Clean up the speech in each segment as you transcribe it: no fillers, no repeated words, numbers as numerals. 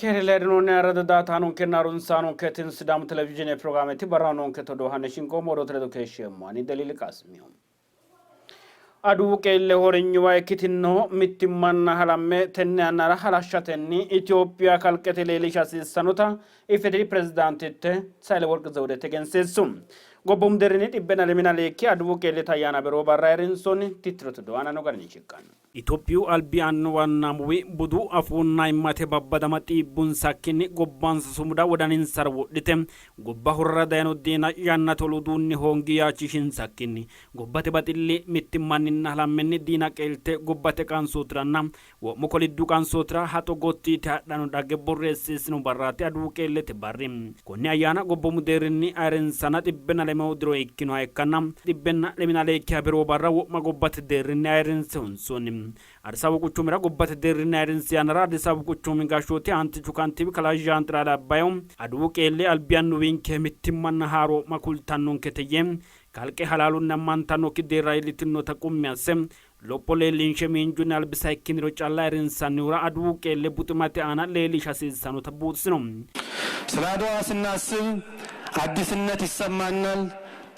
Keere leedinoonni ayirrado daatanonkenna harunsaanonke tin Sidaamu televizhiine pirogiraameti barra noonke todoo hanne shinqoommo odoote ledo keeshsheemmo ani Deliili Qaasimiho. Aduwu qeelle hornyuwa ikkitinno mittimmanna halamme tenne yannara halashshatenni Itophiya kalqete leellisha hasiissannota IFDR pirezidaantitte Sahileworq Zewudeti egensiissu. Gobboomu deerrinni xibbenna lemina leekki Aduwu qeellete ayyaana beroo barra ayirrinsoonni tittirote odoo aananno garinni shiqqanno. Itophiyu albi annuwanna amuwi budu, afuunna ayimmate babbadama xiibbunsakkinni gobbansa sumuda wodaninsara wodhite gobba horrara dayino diina yannate olu uduunni hoongi yaachishinsakkinni gobbate baxilli, mittimmanninna halammenni diina qeelte gobbate qansootiranna wo'mu koliddu qansootira haxo gotti yite hadhanno dhagge borreessiissino barraati Aduwu qeellete barri. Konne ayyaana gobboomu deerrinni ayirrinsanna xibbenna lemewu diro ikkinoha ikkanna xibbenna lemina leekkiha beroo barra wo'ma gobbate deerrinni ayirrinse honsoonni. Addis Ababu quchumira gobbate deerrinni ayirrinsi yannara Addis Ababu quchumi gashshooti aantichu kantiibi kalaa Zhaanxiraale Abbayehu Aduwu qeelle albi annuwinke mittimmanna haaroo'ma kultannonkete yee kalqe halaalunni ammantannokki deerra iillitinota qummi asse lopho leellinshe miinjunni albisa ikkiniro calla ayirrinsannihura Aduwu qeelle buximate aana leellisha hasiissannota buuxisino. ስለ አድዋ ስናስብ አዲስነት ይሰማናል፣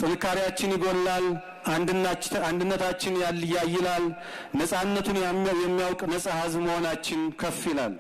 ጥንካሬያችን ይጎላል፣ አንድነታችን ያይላል፣ ነጻነቱን የሚያውቅ ነጻ ሕዝብ መሆናችን ከፍ ይላል።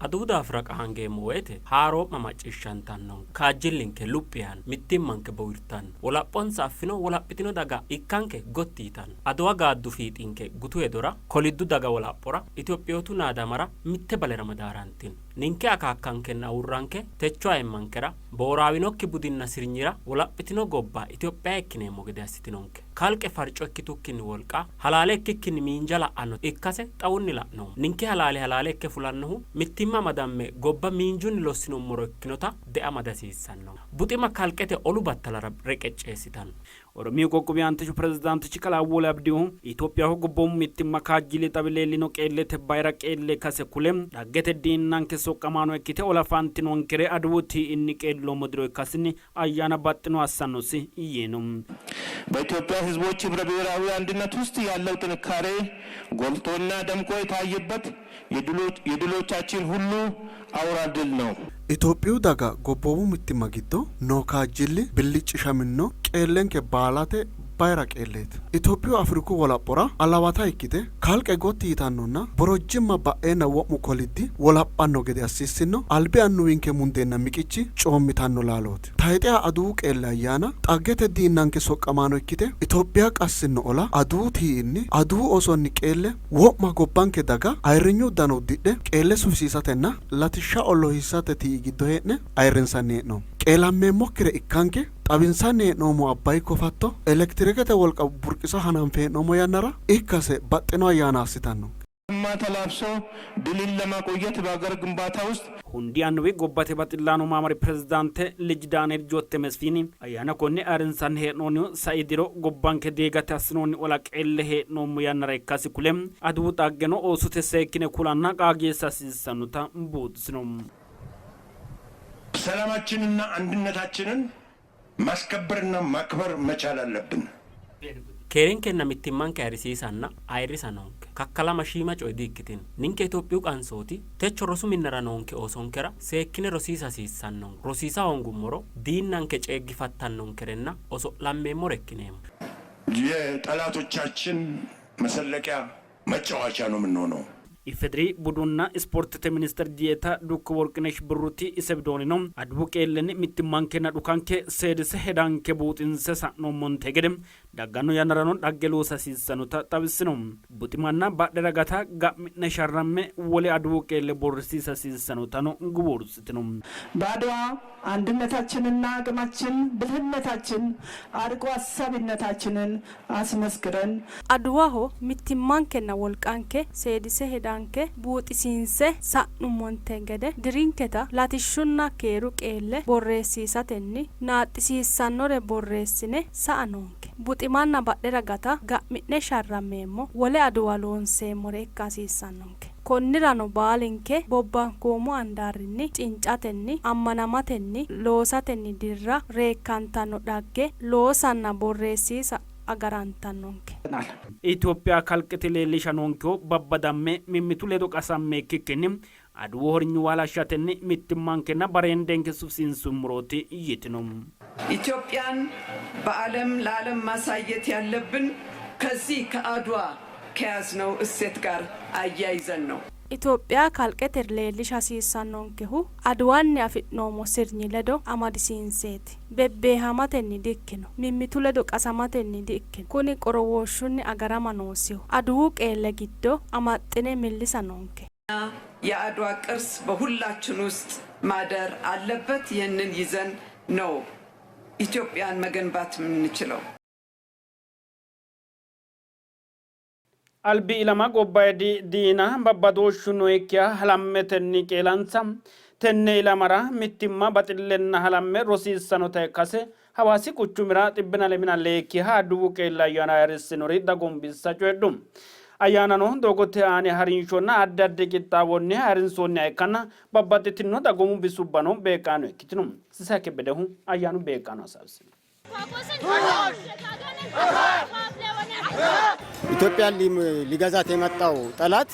Aduwu daafira qaangeemmo woyte haaroo'ma macciishshantannonke, kaajjillinke luphi yaanno, mittimmanke bowirtanno, wolaphonsa affino wolaphitino daga ikkanke gotti yitanno. Aduwa gaaddu fiixinke gutu hedora, koliddu daga wolaphora, Itophiyootu naadamara mitte balera madaarantino. Ninke akaakkankenna awurranke techo ayimmankera, booraawinokki budinna sirnyira wolaphitino gobba Itophiya ikkineemmo gede assitinonke. Kalqe farco ikkitukkinni wolqa, halaale ikkikkinni miinja la'annota ikkase xawunni la'noommo. Ninke halaali halaale ikke fulannohu mittimma amadamme gobba miinjunni lossinummoro ikkinota deama dihasiissannonke. Buxima kalqete olu battalara reqecceessitanno. Oromiyu qoqqowi aantichu pirezidaantichi kalaa Awwol Abdihu Itophiyaho gobboomu mittimma kaajjili xawi leellino qeellete bayira qeelle ikkase kule, dhaggete diinnanke soqqamaano ikkite ola fantinonkere Aduwu tii''inni qeelloommo diro ikkasinni ayyaana baxxino assannosi yiino. በኢትዮጵያ ሕዝቦች ህብረ ብሔራዊ አንድነት ውስጥ ያለው ጥንካሬ ጎልቶና ደምቆ የታየበት የድሎቻችን ሁሉ አውራ ድል ነው። Itophiyu daga gobboomu mittimma giddo noo kaajjilli billiccishaminno qeellenke baalate bayira qeelleeti. Itophiyu Afriku wolaphora alawata ikkite kalqe gotti yitannonna borojjimma ba'eenna wo'mu koliddi wolaphanno gede assiissinno albi annuwinke mundeenna miqichi coommitanno laalooti. Tayxeha Aduwu qeelle ayyaana xaggete diinnanke soqqamaano ikkite Itophiya qassinno ola Aduwu tii''inni, Aduwu oosonni qeelle wo'ma gobbanke daga ayirrinyu uddano uddidhe qeelle sufisiisatenna latishsha ollohisate tii''i giddo hee'ne ayirrinsanni hee'noommo. Qeelammeemmokkire ikkanke xawinsanni hee'noommo Abbayi kofatto elektirikete wolqa burqisa hananfe hee'noommo yannara ikkase baxxino ayyaana assitannonke. ተላብሶ ድልን ለማቆየት በሀገር ግንባታ ውስጥ Hundi annuwi gobbate baxillaano maamari pirezidaante Lij Daanieel Jotte Mesfiini ayyaana konne ayirrinsanni hee'noonnihu sai diro gobbanke diigate assinoonni ola qeelle hee'noommo yannara ikkasi kule, Aduwu xaggeno oosote seekkine kulanna qaagiissa hasiissannota buuxisino. ሰላማችንና አንድነታችንን ማስከበርና ማክበር መቻል አለብን። Keerenkenna mittimmanke ayirrisiisanna ayirrisa noonke. Kakkalama shiima coye di ikkitino. Ninke Itophiyu qansooti techo rosu minnara noonke oosonkera seekkine rosiisa hasiissannonke. Rosiisa hoongummoro diinnanke ceeggifattannonkerenna oso'lammeemmore ikkineemmo. የጠላቶቻችን መሰለቂያ መጫወቻ ነው የምንሆነው። IFDR Budunna Ispoortete Minister Dieeta Dukko Worqinesh Birruti ise widoonnino, Adiwu qeellenni mittimmankenna dhukanke seedise hedanke buuxinse sa'noommonte gede dagganno yannarano dhagge loosa hasiissannota xawissino. Buximanna badhera gata ga'mi'ne sharramme wole Adiwu qeelle borressiisa hasiissannotano guwuursitino. በአድዋ አንድነታችንና አቅማችን ብልህነታችን አርቆ አሳቢነታችንን አስመስክረን Aduwaho mittimmankenna wolqanke seedise hedanke buuxisiinse sa'nummonte gede dirinketa latishshunna keeru qeelle borreessiisatenni naaxxisiissannore borreessine sa'a noonke. Buximanna badhera gata ga'mi'ne sharrammeemmo wole Aduwa loonseemmore ikka hasiissannonke. Konnirano baalinke bobbankoommo handaarinni cincatenni, ammanamatenni loosatenni dirra reekkantanno dhagge loosanna borreessiisa agarantannonke. Itophiya kalqete leellisha noonkehu babbadamme mimmitu ledo qasamme ikkikkinni Aduwu hornyuwa halashshatenni mittimmankenna bareendenke sufisiinsummorooti yitino. ኢትዮጵያን በዓለም ለዓለም ማሳየት ያለብን ከዚህ ከአድዋ ከያዝነው እሴት ጋር አያይዘን ነው። Itophiya kalqete leellisha hasiissannonkehu Adwanni afi'noommo sirnyi ledo amadisiinseeti. Bebbeehamatenni dikkino, mimmitu ledo qasamatenni dikkino. Kuni qorowooshshunni agarama noosiho. Aduwu qeelle giddo amaxxine millisa noonke. የአድዋ ቅርስ በሁላችን ውስጥ ማደር አለበት። ይህንን ይዘን ነው ኢትዮጵያን መገንባት የምንችለው። Albi ilama gobbayidi diina babbadooshshu nookkiha halammetenni qeelansa tenne ilamara mittimma baxillenna halamme rosiissannota ikkase Hawaasi quchumira xibbina lemina leekkiha Aduwu qeelle ayyaana ayirrissinori dagombissa coyidhu. Ayyaanano doogote aani harinshonna addi addi qixxaawonni ayirrinsoonniha ikkanna babbaxxitino dagoomu bisubbano beeqqaano ikkitino. Sisay Kebbedehu ayyaanu beeqqaano hasaawisino. ኢትዮጵያን ሊገዛት የመጣው ጠላት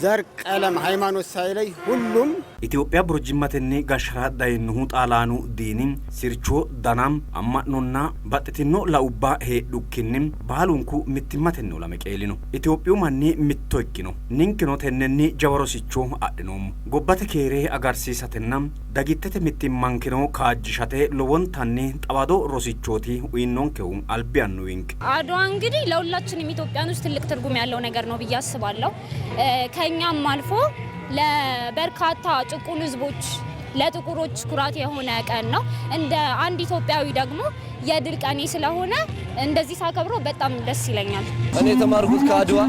ዘር፣ ቀለም፣ ሃይማኖት ሳይለይ ሁሉም Itophiya borojjimmatenni gashshara dayinohu Xaalaanu diini sircho, dana, amma'nonna baxxitino laubba heedhukkinni baalunku mittimmatenni olame qeelino. Itophiyu manni mitto ikkino. Ninkeno tennenni jawa rosicho adhinoommo. Gobbate keere agarsiisatenna dagittete mittimmankeno kaajjishate lowontanni xawado rosichooti uyinonkehu albi annuwinke. አድዋ እንግዲህ ለሁላችንም ኢትዮጵያኖች ትልቅ ትርጉም ያለው ነገር ነው ብዬ አስባለሁ። ከኛም አልፎ ለበርካታ ጭቁን ሕዝቦች ለጥቁሮች ኩራት የሆነ ቀን ነው። እንደ አንድ ኢትዮጵያዊ ደግሞ የድል ቀኔ ስለሆነ እንደዚህ ሳከብሮ በጣም ደስ ይለኛል። እኔ የተማርኩት ከአድዋ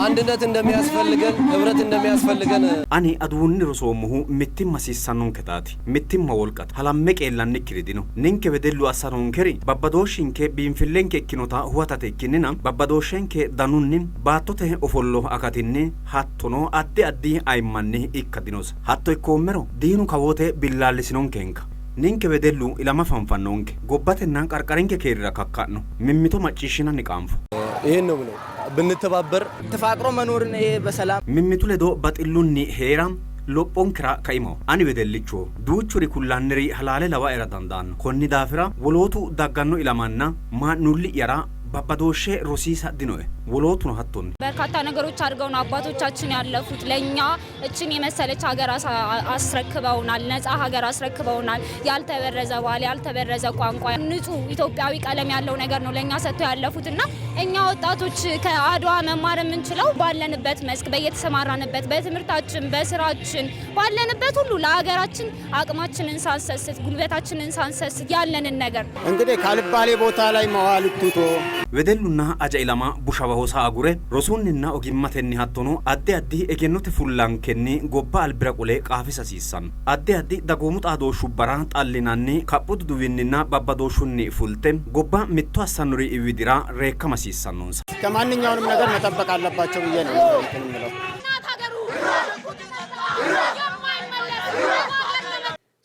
አንድነት እንደሚያስፈልገን፣ ህብረት እንደሚያስፈልገን። Ani Aduwunni rosoommohu mittimma hasiissannonketaati. Mittimma wolqate. Halamme qeellannikkiri dino. Ninke wedellu assa noonkeri babbadooshshinke biinfillenke ikkinota huwatate ikkinnina babbadooshshenke danunni, baattote ofollo akatinni hattono addi addi ayimmanni ikka dinose. Hatto ikkoommero diinu kawoote billaallisinonkenka. Ninke wedellu ilama fanfannonke. Gobbatenna qarqarinke keerira kakka'no. Mimmito macciishshinanni qaanfo. ይሄን ነው ብለው ብንተባበር ተፋቅሮ መኖርን ይሄ በሰላም Mimmitu ledo baxillunni hee'ra lophonkera kaimaho. Ani wedellichoho. Duuchuri kullanniri halaale lawaera dandaanno. Konni daafira wolootu dagganno ilamanna maa'nuulli'yara babbadooshshe rosiisa dinoe. Wolootuno hattonni. በርካታ ነገሮች አድርገው ነው አባቶቻችን ያለፉት። ለኛ እችን የመሰለች ሀገር አስረክበውናል። ነፃ ሀገር አስረክበውናል። ያልተበረዘ ባህል፣ ያልተበረዘ ቋንቋ፣ ንጹህ ኢትዮጵያዊ ቀለም ያለው ነገር ነው ለኛ ሰጥተው ያለፉት እና እኛ ወጣቶች ከአድዋ መማር የምንችለው ባለንበት መስክ፣ በየተሰማራንበት፣ በትምህርታችን፣ በስራችን፣ ባለንበት ሁሉ ለሀገራችን አቅማችንን ሳንሰስት፣ ጉልበታችንን ሳንሰስት ያለንን ነገር እንግዲህ ካልባሌ ቦታ ላይ መዋል ትቶ Wedellunna aja ilama bushawa hosa agure rosunninna ogimmatenni hattono addi addi egennote fullankenni gobba albira qole qaafisa hasiissanno. Addi addi dagoomu xaadooshshubbara xallinanni kaphu duduwinninna babbadooshshunni fulte gobba mitto assannori widira reekkama hasiissannonsa. ከማንኛውንም ነገር መጠበቅ አለባቸው ብዬ ነው እንትን የምለው።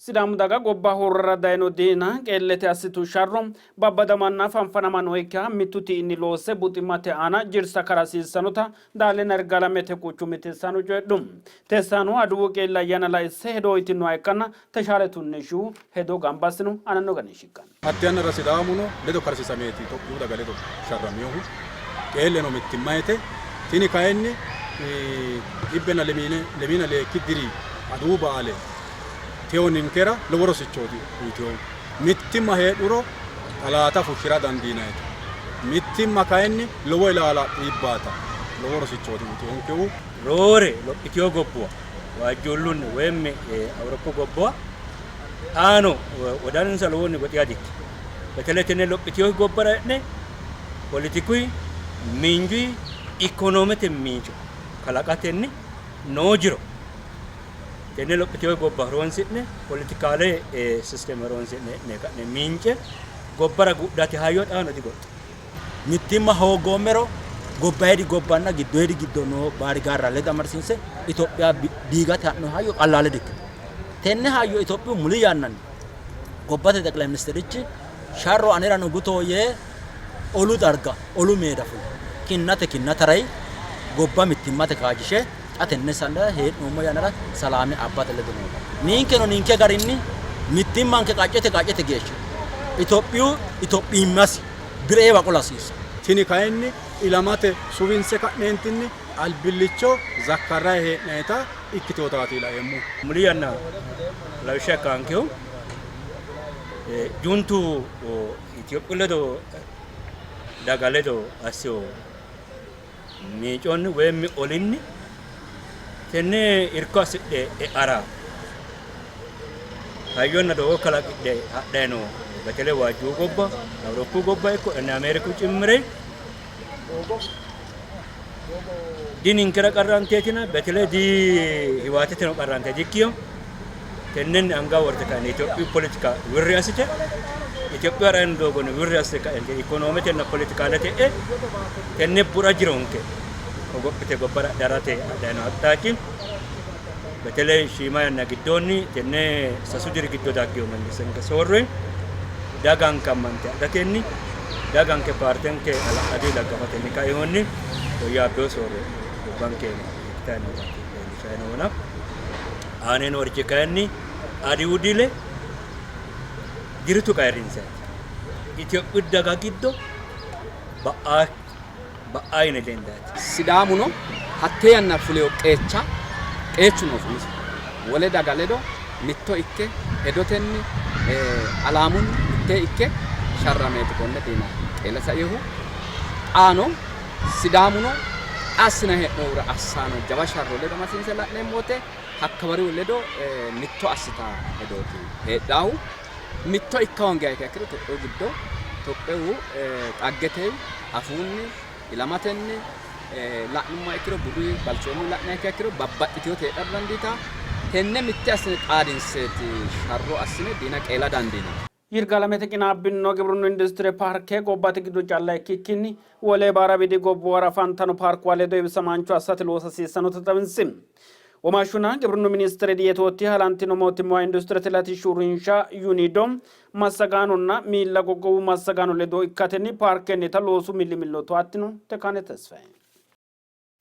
Sidaamu daga gobba horrara dayino diina qeellete assitu sharro babbadamanna fanfanama nookkiha mittu tii'inni loosse buximate aana jirsa karasiissannota Daalenna Yirgaalamete quchumi teessaano coyidhu. Teessaano Aduwu qeelle ayyaana laisse hedo uyitinoha ikkanna Teshaale Tunnishihu hedo gamba assino aananno garinni shiqqanno. Hatte yannara Sidaamuno ledo karsiisameeti Itophiyu daga ledo sharraminohu qeelleno mittimmayete. Tini kayinni dhibbenna lemiina leekki diri Aduwu baale teyo ninkera lowo rosichooti uyitinohu. Mittimma heedhuro xalaata fushshira dandiinayite. Mittimma kayinni lowo ilaala xiibbaata lowo rosichooti uyitinoonkehu. Roore lophitino gobbuwa waajjuullunni woyim Awuroppu gobbuwa xaano wodaninsa lowonni goxiya dikkino. በተለይ tenne lophitino gobbara hee'ne politikuyi, miinjuyi, ikonoomete miinjo kalaqatenni noo jiro tenne lophitino gobba horonsi'ne politikaale sisteme horonsi'ne hee'ne ka'ne miince gobbara gudhate hayyo xaano digoxxo. Mittimma hoogoommero gobbayidi gobbanna giddoyidi giddo noo baarigaarra ledo amadisiinse Itophiya diigate ha'no hayyo qallaale dikkitino. Tenne hayyo Itophiyu muli yannanni gobbate xeqilay ministerichi sharro anerano guto yee olu darga olu meeda fule kinnate kinna tarai gobba mittimmate kaajjishe Xa tenne sannara hee'noommo yannara salaame abbate ledo noota. Ninkeno ninke garinni mittimmanke qaccete qaccete geeshsha Itophiyu Itophiyimmasi bireewa qola hasiissanno. Tini kayinni ilamate suwinse ka'neentinni albillicho zakkarranni hee'nannita ikkitinotaati laeemmohu. Muli yanna lawishsha ikkaankehu Juntu Itophiyu ledo daga ledo assino miiconni woyimmi olinni tenne irko assidhe e'ara hayyonna doogo kalaqidhe hadhanni noo betele waajju gobba Awuroppu gobba ikko inni Ameeriku cimmire dininkera qarranteetina betele di hiwaateteno qarrante dikkiyo tennenni anga worte kaine Itophiyu politika wirri assite Itophiyu ha'ranni doogonni wirri assite kainte ikonometenna politikaalete e tenne bura jironke hogophite gobbara darate adhayino aqxaaci betele shiima yanna giddoonni tenne sasu diri giddo daggino mangistenke soorroy daganke ammante adhatenni daganke paartenke hala'ladu daggafatenni kainohunni woyyaabbino soorro gobbanke ikkitanni nootaati leellishanni noona. Aane noorichi kayinni Adiwu dile diru tuqa ayirrinsanni. Itophiyu daga giddo ba'a yine lendaati. Sidaamuno hatte yanna fulino qeecha qeechu noosi umisi. Wole daga ledo mitto ikke hedotenni alaamunni mitte ikke sharrameeti konne diina qeele sainohu. Xaano Sidaamuno xa assinanni hee'noonnihura assanno jawa sharro ledo amadisiinse la'neemmo wote hakkawarihu ledo mitto assita hedooti heedhaahu. Mitto ikka hoongiha ikkiha ikkiro Itophiyu giddo Itophiyu xaggete afuunni ilamatenni la'nummoha ikkiro budu balchoomunni la'niha ikkiha ikkiro babbaxxitinoti heedhara dandiitanno. Tenne mitte assine xaadinseeti sharro assine diina qeela dandiinannihu. Yirgaalamete qinaabbino gibrinnu industire paarke gobbate giddo calla ikkikkinni wole baara widi gobbuwara afantanno paarkuwa ledo heewisamaancho assate loosa hasiissannota xawinsi. Womaashshunna gibrinnu ministere Dieetootti halantino mootimmuwa industirete latishshi uurrinsha UNIDO massagaanonna miilla qoqqowu massagaano ledo ikkatenni paarkennita loosu millimillo towattino. Tekane Tesfaye.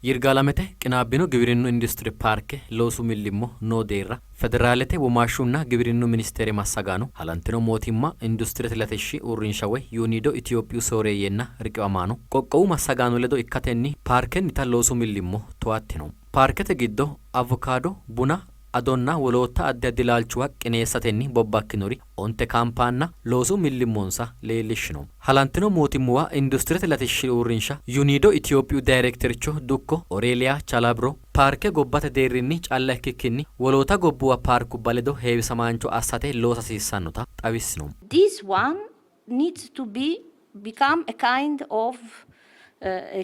Yirgaalamete qinaabbino giwirinnu industire paarke loosu millimmo noo deerra Federaalete Womaashshunna Giwirinnu Ministeere massagaano, Halantino Mootimma Industirete Latishshi Uurrinsha woy UNIDO Itophiyu sooreeyyenna riqiwamaano qoqqowu massagaano ledo ikkatenni paarkennita loosu millimmo towattino. Paarkete giddo Avokaado, Buna, Adonna wolootta addi addi laalchuwa qineessatenni bobbakkinori onte kaampaanna loosu millimmonsa leellishshino. Halantino Mootimmuwa Industirete Latishshi Uurrinsha, UNIDO Itophiyu Dayirektercho Dukko Oreeliya Chalabro, paarke gobbate deerrinni calla ikkikkinni woloota gobbuwa paarkubba ledo heewisamaancho assate loosa hasiissannota xawissino. This one needs to be become a kind of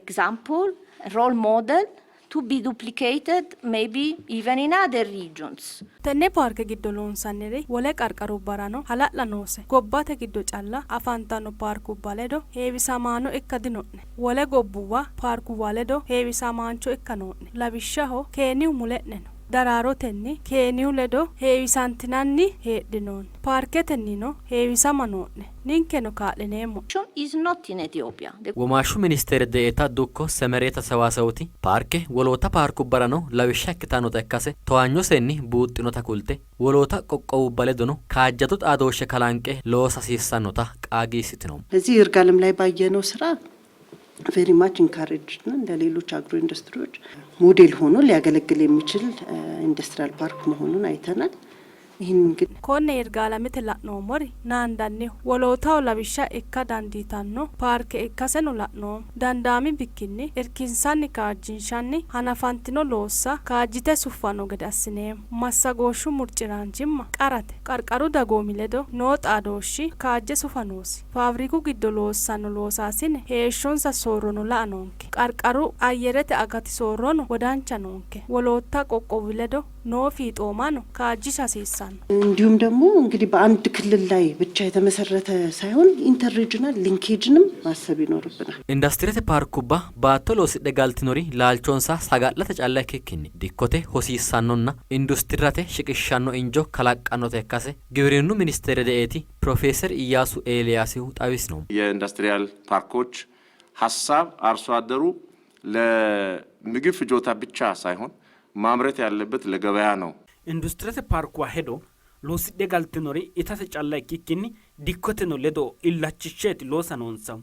example, role model to be duplicated maybe even in other regions. Tenne paarke giddo loonsanniri wole qarqarubbarano hala'la noose. Gobbate giddo calla afantanno paarkubba ledo heewisamaano ikka dino'ne. Wole gobbuwa paarkuwa ledo heewisamaancho ikka noo'ne. Lawishshaho, Keeniyu mule'ne no. Daraarotenni Keeniyu ledo heewisantinanni heedhinoonni. Paarketennino heewisama noo'ne. Ninkeno kaa'lineemmo'ne. Is not in Ethiopia. The. Womaashshu ministeere Deeta Dukko Semereta Sewaasewuti, paarke woloota paarkubbarano lawishsha ikkitannota ikkase towaanyosenni buuxxinota kulte, woloota qoqqowubba ledono kaajjado xaadooshshe kalanqe loosa hasiissannota qaagiissitino. እዚህ ይርጋለም ላይ ባየነው ስራ ቬሪ ማች ኢንካሬጅድ ነን። ለሌሎች አግሮ ኢንዱስትሪዎች ሞዴል ሆኖ ሊያገለግል የሚችል ኢንዱስትሪያል ፓርክ መሆኑን አይተናል። ይህን እንግዲህ Konne Yirgaalamete la'noommori naandanniho. Wolootaho lawishsha ikka dandiitanno paarke ikkaseno la'noommo. Dandaami bikkinni irkinsanni kaajjinshanni hanafantino loossa kaajjite suffanno gede assineemmo. Massagooshshu murci'raanchimma qarate. Qarqaru dagoomi ledo noo xaadooshshi kaajje sufa noosi. Faafriku giddo loossanno loosaasine heeshshonsa soorrono la''a noonke. Qarqaru ayyerete akati soorrono wodancha noonke. Wolootta qoqqowi ledo noo fiixoomano kaajjisha hasiissanno. እንዲሁም ደግሞ እንግዲህ በአንድ ክልል ላይ ብቻ የተመሰረተ ሳይሆን ኢንተር ሪጅናል ሊንኬጅንም ማሰብ ይኖርብናል። Industirete paarkubba baatto loosidhe galtinori laalchonsa saga'late calla ikkikkinni dikkote hosiissannonna industirrate shiqishshanno injo kalaqqannota ikkase Giwirinnu ministeere Deeti Pirofeeser Iyyaasu Eeliyaasihu xawisino. የኢንዱስትሪያል ፓርኮች ሀሳብ አርሶ አደሩ ለምግብ ፍጆታ ብቻ ሳይሆን ማምረት ያለበት ለገበያ ነው። Industirete paarkuwa hedo loosidhe galtinori itate calla ikkikkinni dikkoteno ledo illachishsheeti loosa noonsahu.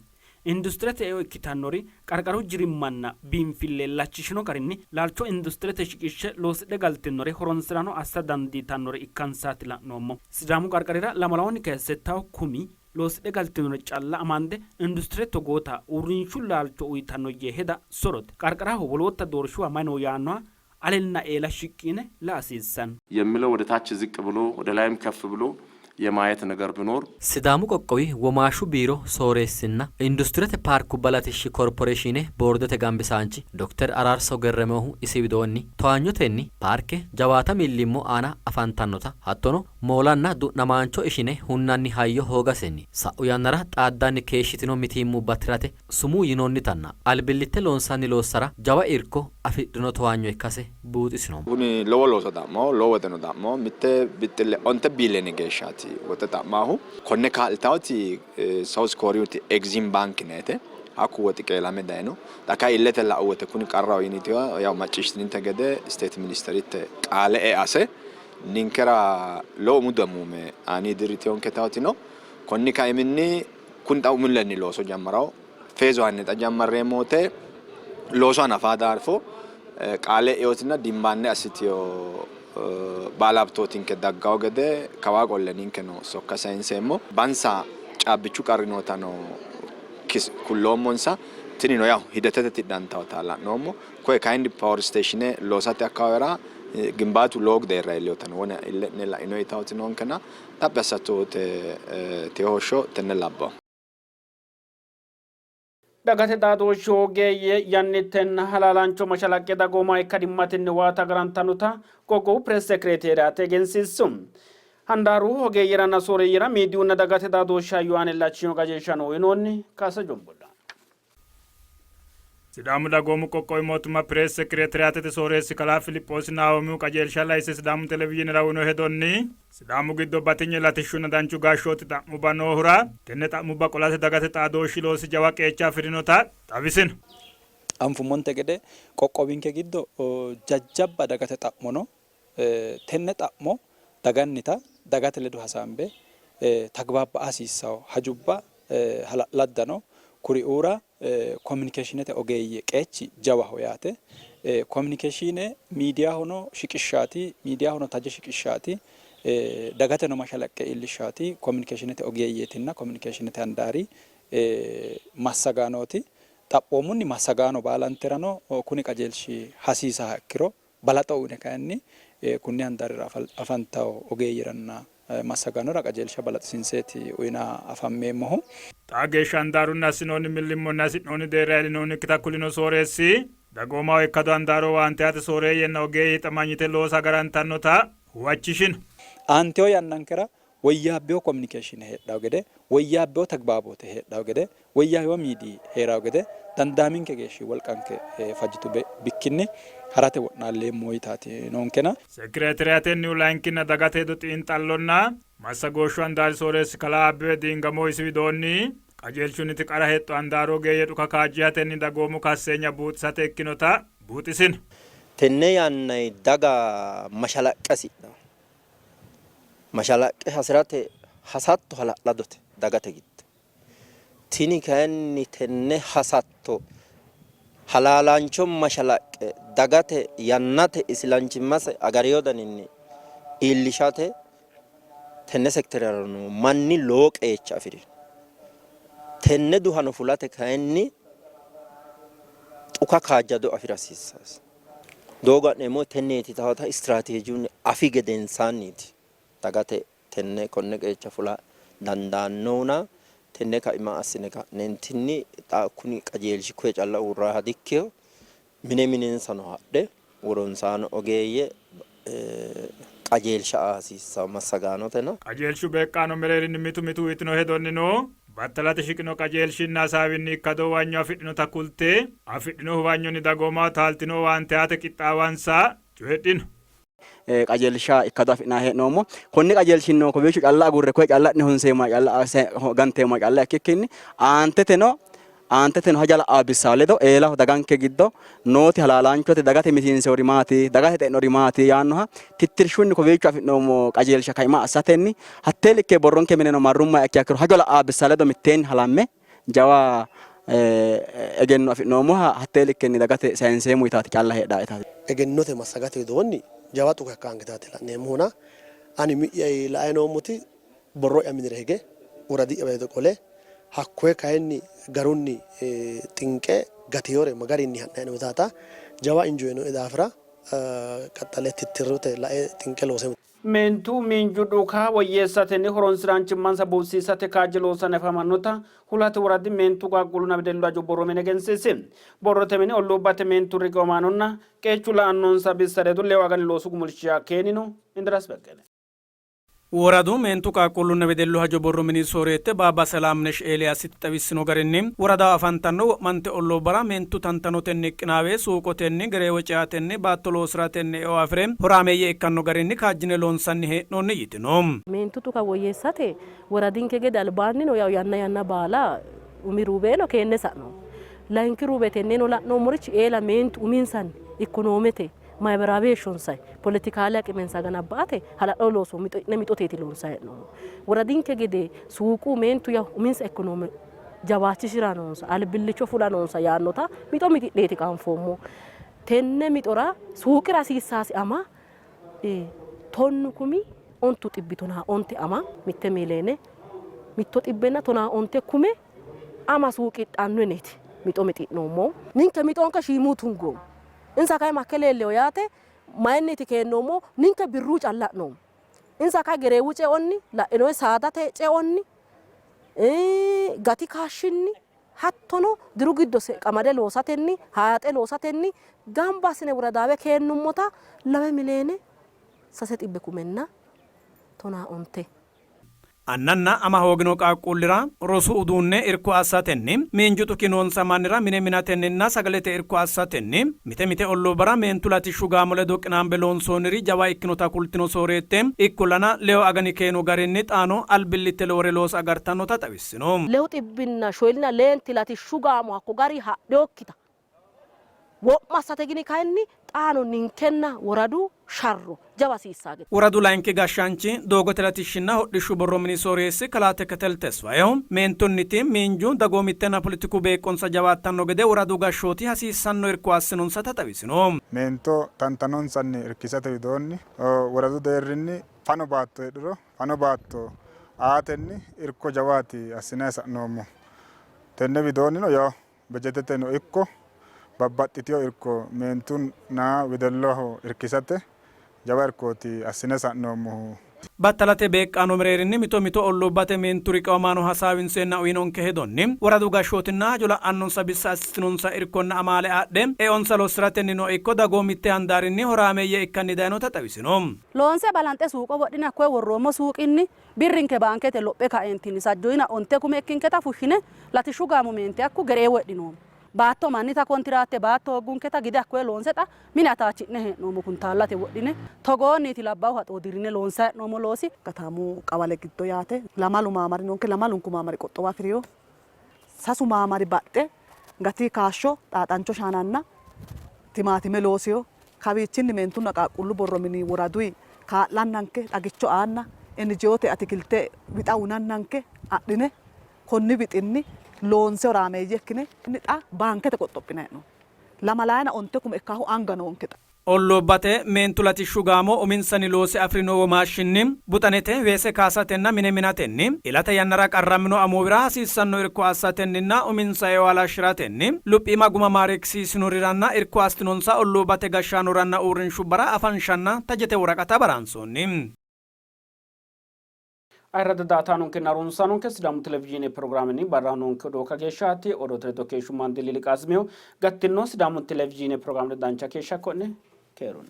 Industirete eo ikkitannori qarqaru jirimmanna biinfille illachishino garinni laalcho industirete shiqishshe loosidhe galtinori horonsi'rano assa dandiitannore ikkansaati la'noommo. Sidaamu qarqarira lamalawunni kayse settawu kumi loosidhe galtinore calla amande industire togoota uurrinshu laalcho uytanno yee heda sorote. Qarqaraho wolootta doorshuwa may no yaannoha alenna eela shiqqi yine la'a hasiissanno. የሚለው ወደ ታች ዝቅ ብሎ ወደ ላይም ከፍ ብሎ የማየት ነገር ቢኖር Sidaamu qoqqowi womaashshu biiro sooreessinna industirete paarkubba latishshi korporeeshiine boordete gambisaanchi dokter Araarso Gerremehu isi widoonni, towaanyotenni paarke jawaata millimmo aana afantannota hattono moolanna du'namaancho ishine hunnanni hayyo hoogasenni sa'u yannara xaaddanni keeshshitino mitiimmubba tirate sumuu yinoonnitanna albillitte loonsanni loossara jawa irko afidhino towaanyo ikkase buuxisino. Kuni lowo looso xa'maho, lowo woxeno xa'maho. Mitte bixxille onte biiliyoone geeshshaati woxe xa'maahu. Konne kaa'litawoti South Kooriyuti Exim Bank yinannite. Hakku woxi qeelame dayino. Xa kayi illete la'u wote kuni qarraho yinitiwa yaw macciishshitininte gede State Ministeritte qaale ease ninkera lowo umu damuume aanii dirritinonke tawoti no. Konni kaiminni kuni xa umulenni looso jammarawo. Feezo hanni xa jammarreemmo wote looso hanafa daarfo qaale eotinna dimbaanne assitino baalabtootinke daggawo gede kawaa qolle ninkeno sokka sayinseemmo. Bansa caabbichu qarri nootano kulloommonsa. Tinino yaw hidetete tidhantawota la'noommo. Koye kayinni power station loosate akkawaawera gimbaatu lowo deerra iillinotano wona ille'ne la'ino yitawoti noonkena xaphi assatto wote teehoshsho tenne labbawo. Dagate xaadooshshi ogeeyye yannittenna halaalaancho mashalaqqe dagooma ikkadimmatenni waata agarantannota qoqqowu pirees sekireteeriyaate egensiissu. Handaaru ogeeyyeranna sooreeyyera miidiyunna dagate xaadooshshi hayyo aana illachishino qajeelshano uyinoonni. Kaasa Jombolla. Sidaamu Dagoomu Qoqqowi Mootimma Pirees Sekireetiriyaatete Sooreessi Kalaa Filiphoosi Naahomihu qajeelsha laise Sidaamu Televizhiinera uyno hedonni, Sidaamu giddo batinye latishshunna danchu gashshooti xa'mubba noohura tenne xa'mubba qolate dagate xaadooshshi loosi jawa qeecha afi'rinota xawisino. Anfummonte gede qoqqowinke giddo jajjabba dagate xa'mo no. Tenne xa'mo dagannita dagate ledo hasaambe tagbaabba hasiissanno hajubba hala'ladda no. Kuriuura kominikeeshiinete ogeeyye qeechi jawaho yaate. Kominikeeshiine miidiyahono shiqishshaati, miidiyahono taje shiqishshaati, dagateno mashalaqqe iillishshaati kominikeeshiinete ogeeyyeetinna kominikeeshiinete handaari massagaanooti. Xaphoomunni massagaano baalanterano kuni qajeelshi hasiisaha ikkiro Balaxo uyne kayinni kunni handaarira afantanno ogeeyyeranna massagaanora qajeelsha balaxisiinseeti uyinanni afammeemmohu. Xaa geeshsha handaarunni assinoonni millimmonni hasi'noonni deerra iillinoonnikkita kulino sooreessi, dagoomaho ikkado handaaru owaante aate sooreeyyenna ogeeyye hixamanyite loosa agarantannota huwachishino. Aantino yannankera woyyaabbino kominikeeshiine heedhanno gede, woyyaabbino tagbaabote heedhanno gede, woyyaawino miidiyi hee'ranno gede dandaaminke geeshshi wolqanke fajjitu bikkinni harate wo'naalleemmo yitaati noonkena. Sekireeteriyatennihu layinkinna dagate hedo xiinxallonna massagooshshu handaari sooreessi kalaa Abbebe Diingamo isi widoonni, qajeelshunniti qara hexxo handaaru ogeeyye dhuka kaajjishatenni dagoomu kasseenya buuxisate ikkinota buuxisino. Tenne yannanni daga mashalaqqe hasidhanno. Mashalaqqe hasi'rate hasatto hala'ladote dagate giddo. Tini kayinni tenne hasatto halaalaancho mashalaqqe dagate yannate isilanchimmase agarino daninni iillishate tenne sekiterera noo manni lowo qeecha afi'rino. Tenne duhano fulate kayinni xuka kaajjado afi'ra hasiissanno. Doogo ha'neemmohu tenneeti yitawota istiraateejunni afi gedensaanniiti dagate tenne konne qeecha fula dandaannohuna tenne kaima assine ka'neentinni xa kuni qajeelshi koye calla uurraaha dikkino. Mine minensano hadhe woronsaano ogeeyye qajeelsha aa hasiissanno massagaanoteno. Qajeelshu beeqqaano mereerinni mitu mitu uytino hedonnino battalate shiqino qajeelshinna hasaawinni ikkado huwanyo afidhinota kulte, afidhino huwanyonni dagoomaho taaltino owaante aate qixxaawansa coyidhino. Qajeelsha ikkado afi'nanni hee'noommo. Konni qajeelshinnino kowiicho calla agurre koye calla adhine honseemmoha calla ganteemmoha calla ikkikkinni aanteteno Aanteteno haja la'aa bissa ledo eelaho daganke giddo nooti halaalaanchote dagate mitiinsewori maati, dagate xe'nori maati yaannoha tittirshunni kowiicho afi'noommo qajeelsha kaima assatenni hattee likke borronke mineno marrummoha ikkiha ikkiro hajo la'aa bissa ledo mitteenni halamme jawa egenno afi'noommoha hattee likkenni dagate sayinseemmo yitaati calla heedhaae. Egennote massagate widoonni jawa tuqa ikkanketaati la'neemmohuna ani umi'ya lae noommoti borro'ya minira hige woradi'ya ledo qole hakkoye kayinni garunni xinqe gatinore ma garinni ha'nanni hee'noonnita jawa injo uyinoe daafira qaxxale tittirrote lae xinqe looseemmo. Meentu miinju dhuka woyyeessatenni horonsi'raanchimmansa buuxisiisate kaajje loosanni afamannota Hulate woradi meentu qaaqquullunna wedellu hajo borro mini egensiisi. Borrote mini olluubbate meentu riqiwamaanonna qeechu la'annonsa bissa ledo leewu agani loosu gumulsha keenino. Indiraas Beqqele. Woradu meentu qaaqquullunna wedellu hajo borro mini sooreette Baabba Selaamnesh Eeliyaasiti xawissino garinni, woradaho afantanno wo'mante olluubbara meentu tantanotenni qinaawe suuqotenni, gereewo ceatenni, baatto loosi'ratenni eo afi're horaameeyye ikkanno garinni kaajjine loonsanni hee'noonni yitino. Meentu dhuka woyyeessate woradinke gede albaannino yaw yanna yanna baala umi ruubeno keenne sa'noommo. Layinki ruube tenneno la'noommorichi eela meentu uminsanni ikkonoomete Mayiberaawi heeshshonsay poletikaale aqimensa ganabba'ate hala'lado looso mixi'ne mixoteeti loonsanni hee'noommo. Woradinke gede suuqu meentu yawo uminsa ikkonoome jawaachishira noonsa, albillicho fula noonsa yaannota mixo mixi'neeti qaanfoommo. Tenne mixora suuqira hasiissaasi ama tonnu kumi ontu xibbi tonaa onte ama mitte miiliyeene mitto xibbenna tonaa onte kume ama suuqidhanno yineeti mixo mixi'noommohu. Ninke mixonke shiimuu tungoommo. Insa kayi makke leelleho yaate mayinniiti keennoommohu? Ninke birru calla la'noommo. Insa kayi gereewu ceonni, la'inoyi saadate ceonni, gati kaashshinni hattono diru giddo qamade loosatenni, hayixe loosatenni gamba assine woradaawe keennummota 2 miliyoone 300 kumenna 95. Annanna ama hoogino qaaqquullira rosu uduunne irko assatenni, miinju dhuki noonsa mannira mine minatenninna sagalete irko assatenni mite mite olluubbara meentu latishshu gaamo ledo qinaambe loonsoonniri jawa ikkinota kultino sooreette, ikkollana lewu agani keeno garinni xaano albillitte lowore loosa agartannota xawissino. Lewu xibbinna shoyilina leenti latishshu gaamo hakko gari hadhinokkita Wo'ma assate gini kayinni xaano ninkenna woradu sharro jawa hasiissaa gede. Woradu layinki gashshaanchi doogote latishshinna hodhishshu borro mini sooreessi kalaa Teketel Tesfayehu, meentunniti miinju, dagoomittenna poletiku beeqqonsa jawaattanno gede woradu gashshooti hasiissanno irko assinonsata xawisino. Meento tantanonsanni irkisate widoonni woradu deerrinni fano baatto heedhuro fano baatto aatenni irko jawaati assinanni sa'noommo. Tenne widoonnino yawo Bejeteteno ikko babbaxxitino irko meentunna wedellaho irkisate jawa irkooti assine sa'noommohu. Battalate beeqqaano mereerinni mito mito olluubbate meentu riqiwamaano hasaawinseenna uyinonke hedonni, woradu gashshootinna hajo la'annonsa bissa assitinonsa irkonna amaale adhe eonsa lossi'ratennino ikko dagoomitte handaarinni horaameeyye ikkanni dayinota xawisino. Loonse balanxe suuqo wodhine hakkoye worroommo suuqinni Birrinke baankete lophe kaeentinni sajjoyina onte kume ikkinketa fushshine latishshu gaamo meenti hakku gereewo hidhinoommo. Baatto mannita kontiraatte baatto hooggunketa gide hakkoye loonse xa mine ataachi'ne hee'noommo kuntaallate wodhine. Togoonniiti labbaahu haxo dirrine loonsanni hee'noommo loosi. Katamu qawale giddo yaate lamalu maamari noonke. Lamalunku maamari qoxxowa afi'rino. Sasu maamari baxxe gati kaashsho xaaxancho shaananna timaatime loosino. Kawiichinni meentunna qaaqquullu borro mini woraduyi kaa'lannanke xagicho aanna NGOte atikilte wixa uyinannanke adhine konni wixinni loonse horaameeyye ikkine xa baankete qoxxophinanni hee'noommo. Lamalayina onte kume ikkaahu anga noonke xa. Olluubbate meentu latishshu gaamo uminsanni loose afi'rino womaashshinni buxanete weese kaasatenna mine minatenni, ilate yannara qarramino amuwira hasiissanno irko assatenninna uminsa eo halashshi'ratenni luphiima guma maareekkisiisinoriranna irko assitinonsa olluubbate gashshaanoranna uurrinshubbara afanshanna tajete woraqata baraansoonni. Ayirradda daatanonkenna harunsaanonke Sidaamu Televizhiine pirogiraamenni barraho noonke odoo kageeshshaati. Odoote ledo keeshshummaan Diliili Qaasimiho. Gattino Sidaamu Televizhiine pirogiraame dancha keeshsha ko'ne keerunni.